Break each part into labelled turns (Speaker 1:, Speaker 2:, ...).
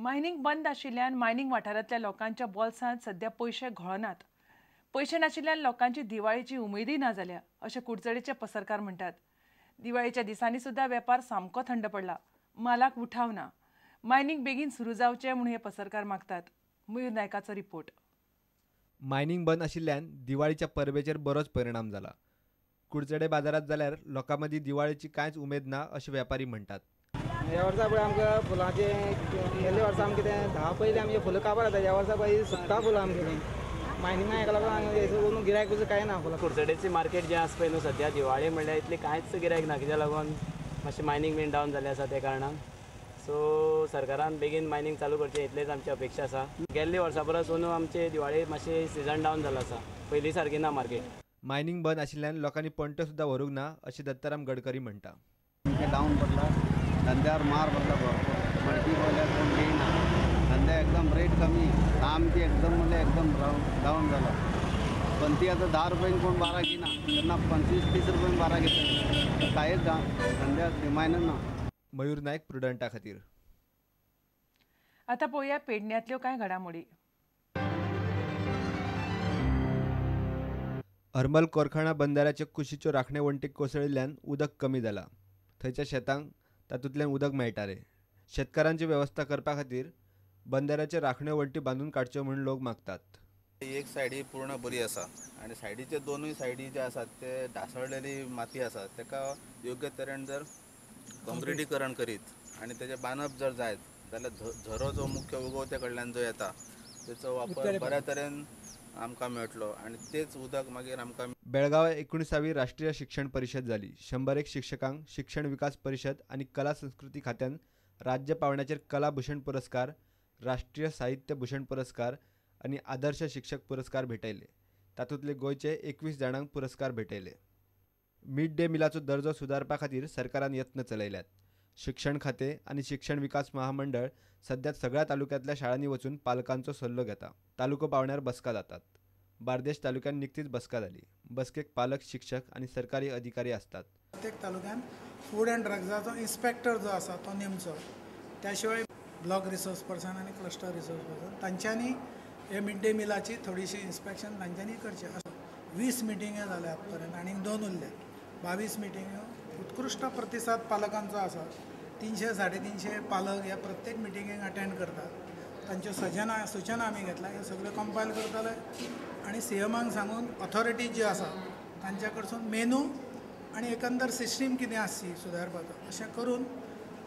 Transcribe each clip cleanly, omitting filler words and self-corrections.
Speaker 1: Mining बंद आशिल्ल्यान mining वाठारांतल्या लोकांच्या बोल्सांत सध्या पयशे घोळनात. पयशे नाशिल्ल्यान लोकांची दिवाळेची उमेदय ना जाल्या अशें कुडचडेचे पसरकार म्हणटात. दिवाळेच्या दिसांनी सुद्दां वेपार सामको थंड पडला. मालाक उठाव ना. मायनिंग बेगीन सुरू जावचें म्हूण हे पसरकार मागतात. मयूर नायकाचो रिपोर्ट.
Speaker 2: मायनिंग बंद आशिल्ल्यान दिवाळीच्या परबेचेर बरोच परिणाम जाला. कुडचडे बाजारात जाल्यार लोकां मदीं दिवाळेची कांयच उमेद ना अशें वेपारी म्हणटात.
Speaker 3: ह्या वर्सा पळय आमकां फुलांचे गेल्ले वर्सा आमकां कितें 10 पयलीं आमचे फुलां काबार जाता. ह्या वर्सा पळय सुकता फुलां आमगेलीं. मायनिंगा हेका लागून हांगा गिरायक बी कांय ना फुलां.
Speaker 4: कुडचडेची मार्केट जें आसा पळय न्हू सद्या दिवाळे म्हणल्यार इतली कांयच गिरायक ना, कित्याक लागून मातशें मायनिंग बीन डावन जालें आसा त्या कारणान. सो सरकारान बेगीन मायनिंग चालू करचें इतलेंच आमची अपेक्षा आसा. गेल्ले वर्सा परस अंदू आमचे दिवाळे मातशें सिजन डावन जालां आसा, पयलीं सारकी ना मार्केट.
Speaker 2: मायनिंग बंद आशिल्ल्यान लोकांनी पणट्यो सुद्दां व्हरूंक ना अशें दत्ताराम गडकरी म्हणटा.
Speaker 5: डावन पडला, धंद्यावर मार पडला भरपूर. मल्टी पडल्यार कोण घेयना, धंद्या एकदम रेट कमी, सामकी एकदम म्हणजे एकदम डावन जाला. पण ती आता 10 रुपयान कोण 12 घेयना, तेन्ना 25-30 रुपयान 12 घेता. कांयच धंद्याक डिमांड ना.
Speaker 2: मयूर नायक, प्रुडंटा खातीर.
Speaker 1: आता पळोवया पेडण्यांतल्यो कांय घडामोडी.
Speaker 2: हरमल कोरखाणा बंदाऱ्याचे कुशीच्यो राखणे वण्टी कोसळिल्ल्यान उदक कमी जाला. थंयच्या शेतांक तातूंतल्यान उदक मेळटालें. शेतकारांची वेवस्था करपा खातीर बंदाऱ्याचे राखण्यो वण्टी बांदून काडच्यो म्हूण लोक मागतात.
Speaker 6: एक सायडी पूर्ण बरी आसा आनी सायडीचे दोनूय सायडी जे आसात ते ढासळलेली माती आसा, ताका योग्य तरेन जर काँक्रिटीकरण करीत आनी तेजें बांदप जर जायत जाल्यार झरो जो मुख्य उगवते कडल्यान जो येता तेचो वापर बऱ्या तरेन आमकां मेळटलो आनी तेच उदक मागीर आमकां.
Speaker 2: बेळगांव 19वी राष्ट्रीय शिक्षण परिशद जाली. 101 शिक्षकांक शिक्षण विकास परिशद आनी कला संस्कृती खात्यान राज्य पावंड्याचेर कला भूषण पुरस्कार, राष्ट्रीय साहित्य भूषण पुरस्कार आनी आदर्श शिक्षक पुरस्कार भेटयले. तातूंतले गोंयचे 21 जाणांक पुरस्कार भेटयले. मिड डे मिलाचो दर्जो सुदारपा खातीर सरकारान यत्न चलयल्यात. शिक्षण खातें आनी शिक्षण विकास महामंडळ सध्या सगळ्या तालुक्यांतल्या शाळांनी वचून पालकांचो सल्लो घेता. तालुको पावंड्यार बसका जातात. बार्देश तालुक्यात निकतीच बसका जाली. बसकेक पालक, शिक्षक आनी सरकारी अधिकारी आसतात.
Speaker 7: प्रत्येक तालुक्यान फूड अँड ड्रग्साचो इन्स्पेक्टर जो आसा तो नेमचो. त्या शिवाय ब्लॉक रिसोर्स पर्सन आनी क्लस्टर रिसोर्स पर्सन तांच्यांनी हे मिड डे मिलाची थोडीशी इन्स्पेक्शन तांच्यांनी करचें. 20 मिटिंग्यो जाल्या आतांपर्यंत आनी 2 उरल्या. 22 मिटिंग्यो उत्कृश्ट प्रतिसाद पालकांचो आसा. 300-350 पालक ह्या प्रत्येक मिटिंगेक अटेंड करतात. तांच्यो सूचना आमी घेतल्या, हे सगळें कंपायल करतले आनी सीएमाक सांगून ऑथॉरिटी ज्यो आसा तांच्या कडसून मेनू आनी एकंदर सिस्टीम कितें आसची सुदारपाचो अशें करून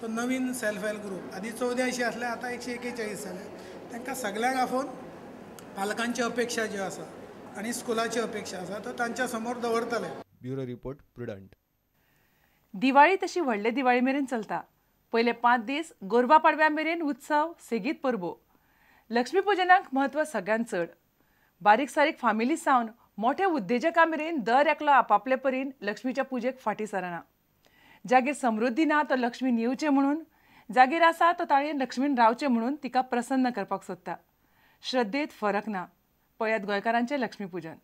Speaker 7: तो नवीन सेल्फ हेल्प ग्रूप आदी 84 आसले, आतां 141 जाले. तांकां सगळ्यांक आफोवन पालकांच्यो अपेक्षा ज्यो आसा आनी स्कुलाच्यो अपेक्षा आसा तो तांच्या समोर दवरतले.
Speaker 2: Bureau report, Prudent.
Speaker 1: Diwali तशी व्हडले दिवाळी मेरेन चलता. पयले 5 दीस गोरवा पाडव्या मेरेन उत्सव सेगीत परबो. लक्ष्मीपुजनाक म्हत्व सगळ्यांत चड. बारीक सारीक फामिली सावन मोठे उद्देजका मेरेन दर एकलो आपापले परीन लक्ष्मीच्या पुजेक फाटीं सरना. जागीर समृद्धी ना तो लक्ष्मीन येवचें म्हणून, जागीर आसा तो ताळयेन लक्ष्मीन रावचें म्हणून तिका प्रसन्न करपाक सोदता. श्रद्धेत फरक ना. पळयात गोंयकारांचें लक्ष्मीपुजन.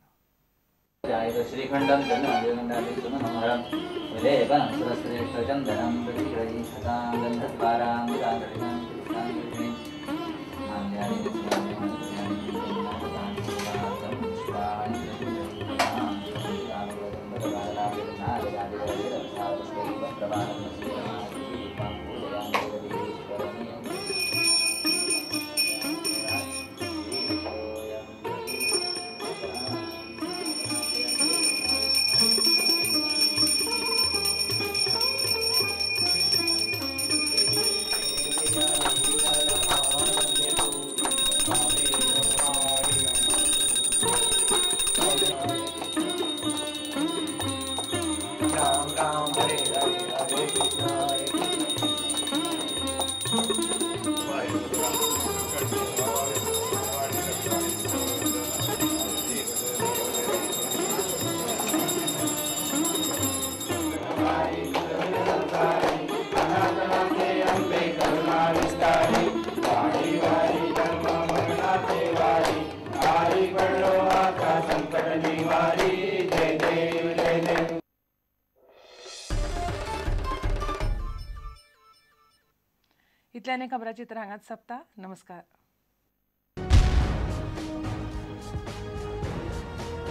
Speaker 1: इतल्यान खबराचित्र हांगाच सोंपता. नमस्कार.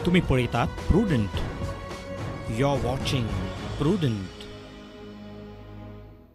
Speaker 8: तुम्ही पळयतात Prudent. You are watching Prudent.